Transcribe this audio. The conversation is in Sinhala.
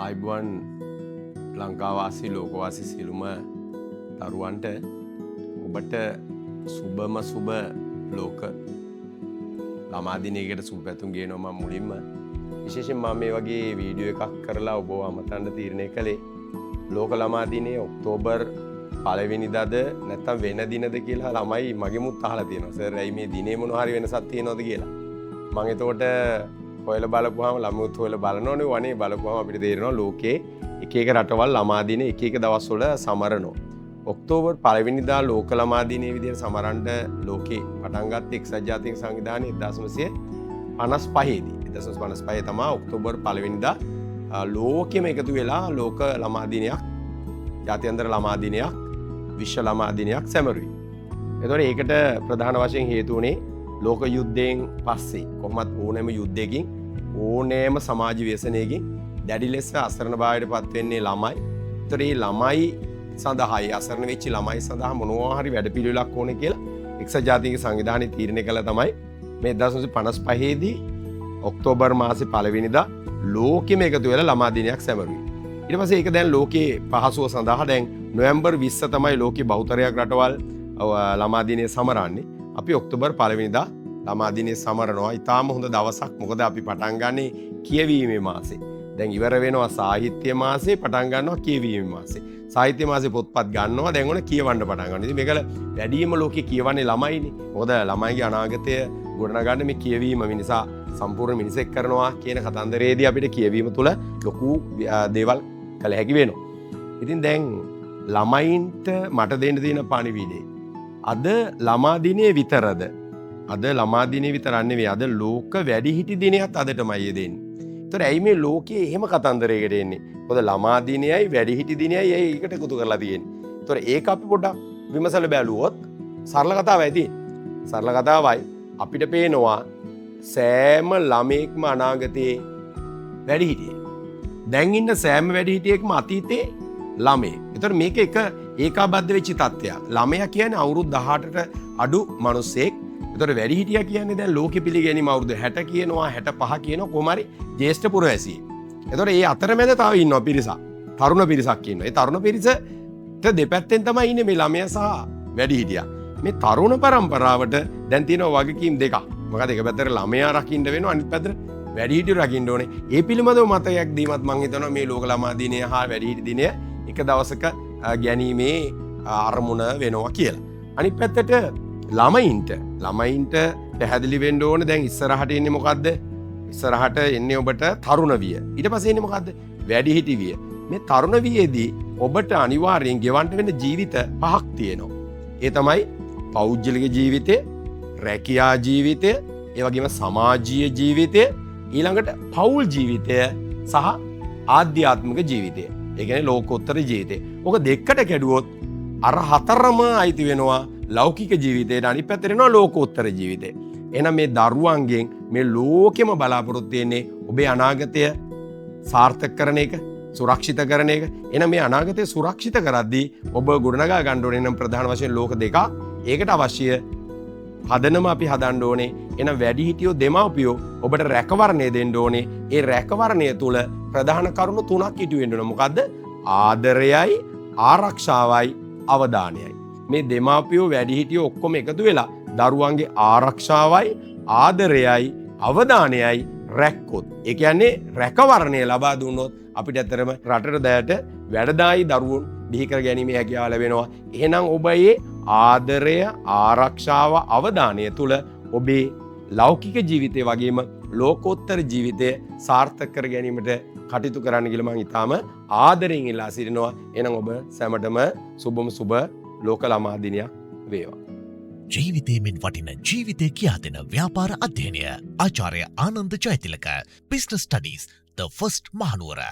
ආයුබෝවන් ලංකාවාසී, ලෝකවාසී සියලුම දරුවන්ට. ඔබට සුබම සුබ ලෝක ළමා දිනයකට සුබ පැතුම් ගේනවා මම මුලින්ම. විශේෂයෙන් මම මේ වගේ වීඩියෝ එකක් කරලා ඔබව අමතන්න තීරණය කළේ ලෝක ළමා දිනයේ ඔක්තෝබර් පළවෙනිදාද නැත්නම් වෙන දිනද කියලා ළමයි මගෙමුත් අහලා තියෙනවා. සර්, ඇයි මේ දිනේ මොනවා හරි වෙනසක් තියෙනවද කියලා. මං එතකොට හොයලා බලපුවාම, ළමයුත් හොයලා බලනවනේ වනේ, බලපුවාම අපිට තේරෙනවා ලෝකේ එක එක රටවල් ළමා දින එක එක දවස්වල සමරනවා. ඔක්තෝබර් පළවෙනිදා ලෝක ළමා දිනයේ විදිහට සමරන්න ලෝකේ පටන් ගත්ත එක්සත් ජාතීන් සංවිධානය 1955 දී. 1955 තමයි ඔක්තෝබර් පළවෙනිදා ලෝකෙම එකතු වෙලා ලෝක ළමා දිනයක්, ජාත්‍යන්තර ළමා දිනයක්, විශ්ව ළමා දිනයක් සැමරුවේ. එතකොට ඒකට ප්‍රධාන වශයෙන් හේතු වුණේ ලෝක යුද්ධයෙන් පස්සේ කොහොමත් ඕනෑම යුද්ධයකින්, ඕනෑම සමාජ ව්‍යසනයකින් දැඩි ලෙස අසරණභාවයට පත් වෙන්නේ ළමයි. ඒතර මේ ළමයි සඳහා, ඒ අසරණ වෙච්ච ළමයි සඳහා මොනවා හරි වැඩපිළිවෙලක් ඕනේ කියලා එක්සත් ජාතීන්ගේ සංවිධානය තීරණය කළා තමයි මේ 1955 දී ඔක්තෝබර් මාසේ පළවෙනිදා ලෝකෙම එකතු වෙලා ළමා දිනයක් සැමරුවේ. ඊට පස්සේ ඒක දැන් ලෝකේ පහසුව සඳහා දැන් නොවැම්බර් 20 තමයි ලෝකේ බහුතරයක් රටවල් ළමා දිනය සමරන්නේ. අපි ඔක්තෝබර් පළවෙනිදා ළමා දිනය සමරනවා. ඉතාම හොඳ දවසක්. මොකද අපි පටන් ගන්නේ කියවීමේ මාසේ. දැන් ඉවර වෙනවා සාහිත්‍ය මාසේ, පටන් ගන්නවා කියවීමේ මාසේ. සාහිත්‍ය මාසේ පොත්පත් ගන්නවා, දැන් ඔන්න කියවන්න පටන් ගන්නවා. ඉතින් මේකල වැඩිම ලෝකේ කියවන්නේ ළමයිනේ. මොකද ළමයිගේ අනාගතය ගොඩනගන්න මේ කියවීම මිනිසා සම්පූර්ණ මිනිසෙක් කරනවා කියන කතන්දරයේදී අපිට කියවීම තුළ ලොකු දේවල් කළ හැකි වෙනවා. ඉතින් දැන් ළමයින්ට මට දෙන්න තියෙන පණිවිඩේ, අද ළමා දිනේ විතරද? අද ළමා දිනේ විතරක් නෙවෙයි, අද ලෝක වැඩිහිටි දිනයත් අදටමයි යෙදෙන්නේ. ඒතර ඇයි මේ ලෝකයේ එහෙම කතන්දරයකට එන්නේ? මොකද ළමා දිනයයි වැඩිහිටි දිනයයි ඇයි ඒකට එකතු කරලා තියෙන්නේ? ඒතර ඒක අපි පොඩ්ඩක් විමසලා බැලුවොත් සරල කතාවයි තියෙන්නේ. සරල කතාවයි, අපිට පේනවා සෑම ළමයෙක්ම අනාගතයේ වැඩිහිටියෙක්. දැන් ඉන්න සෑම වැඩිහිටියෙක්ම අතීතේ ළමයෙක්. ඒතර මේක එක ඒකාබද්ධ වෙච්ච තත්ත්වයක්. ළමයා කියන්නේ අවුරුදු 18ට අඩු මිනිස්සෙක්. ඒතර වැඩිහිටියා කියන්නේ දැන් ලෝකෙ පිළිගැනීම අවුරුදු 60 කියනවා, 65 කියනවා, කොහොම හරි ජ්‍යෙෂ්ඨ පුරවැසියෙක්. ඒතර ඒ අතරමැද තව ඉන්නවා පිරිසක්. තරුණ පිරිසක් ඉන්නවා. ඒ තරුණ පිරිසට දෙපැත්තෙන් තමයි ඉන්නේ මේ ළමයා සහ වැඩිහිටියා. මේ තරුණ පරම්පරාවට දැන් තියෙනවා වගකීම් දෙකක්. මොකද එක පැත්තට ළමයා රකින්න වෙනවා, අනිත් පැත්තට වැඩිහිටියෝ රකින්න ඕනේ. ඒ පිළිබඳව මතයක් දීමත් මං හිතනවා මේ ලෝක ළමා දිනය හා වැඩිහිටි දිනය එක දවසක ගැනීමේ අරමුණ වෙනවා කියලා. අනිත් පැත්තට ළමයින්ට පැහැදිලි වෙන්න ඕනේ දැන් ඉස්සරහට එන්නේ මොකද්ද? ඉස්සරහට එන්නේ ඔබට තරුණ විය. ඊට පස්සේ එන්නේ මොකද්ද? වැඩිහිටි විය. මේ තරුණ වියේදී ඔබට අනිවාර්යෙන් ගෙවන්න වෙන ජීවිත පහක් තියෙනවා. ඒ තමයි පෞද්ගලික ජීවිතය, රැකියා ජීවිතය, ඒ වගේම සමාජීය ජීවිතය, ඊළඟට පවුල් ජීවිතය සහ ආධ්‍යාත්මික ජීවිතය. ඒ කියන්නේ ලෝකෝත්තර ජීවිතය. ඔක දෙකට කැඩුවොත් අර හතරම අයිති වෙනවා ලෞකික ජීවිතයට, අනිත් පැත්තට එනවා ලෝකෝත්තර ජීවිතය. එහෙනම් මේ දරුවන්ගෙන් මේ ලෝකෙම බලාපොරොත්තු වෙන්නේ ඔබේ අනාගතය සාර්ථක කරන එක, සුරක්ෂිත කරන එක. එහෙනම් මේ අනාගතය සුරක්ෂිත කරද්දී ඔබ ගොඩනගා ගන්න ඕනේ නම් ප්‍රධාන වශයෙන් ලෝක දෙකක්. ඒකට අවශ්‍ය පදනම අපි හදන්න ඕනේ. එහෙනම් වැඩිහිටියෝ, දෙමව්පියෝ ඔබට රැකවරණය දෙන්න ඕනේ. ඒ රැකවරණය තුළ ප්‍රධාන කරුණු තුනක් ඉටු වෙන්න ඕනේ. මොකද්ද? ආදරයයි, ආරක්ෂාවයි, අවධානයයි. මේ දෙමාපියෝ, වැඩිහිටියෝ ඔක්කොම එකතු වෙලා දරුවන්ගේ ආරක්ෂාවයි, ආදරයයි, අවධානයයි රැක්කොත්, ඒ කියන්නේ රැකවරණය ලබා දුන්නොත් අපිට ඇත්තටම රටට දයට වැඩදායි දරුවෝ බිහි කර ගැනීමේ හැකියාව ලැබෙනවා. එහෙනම් ඔබ ඒ ආදරය, ආරක්ෂාව, අවධානය තුළ ඔබේ ලෞකික ජීවිතය වගේම ලෝකෝත්තර ජීවිතය සාර්ථක කර ගැනීමට කටයුතු කරන්න කියලා මං ඉතාම ආදරෙන් ඉල්ලා සිටිනවා. එහෙනම් ඔබ සැමටම සුබම සුබ ලෝක ළමා දිනයක් වේවා. ජීවිතය මෙන් වටින ජීවිතය කියා දෙන ව්‍යාපාර අධ්‍යයනය. ආචාර්ය Ananda Jayathilaka. Business Studies, the First Mahanuwara.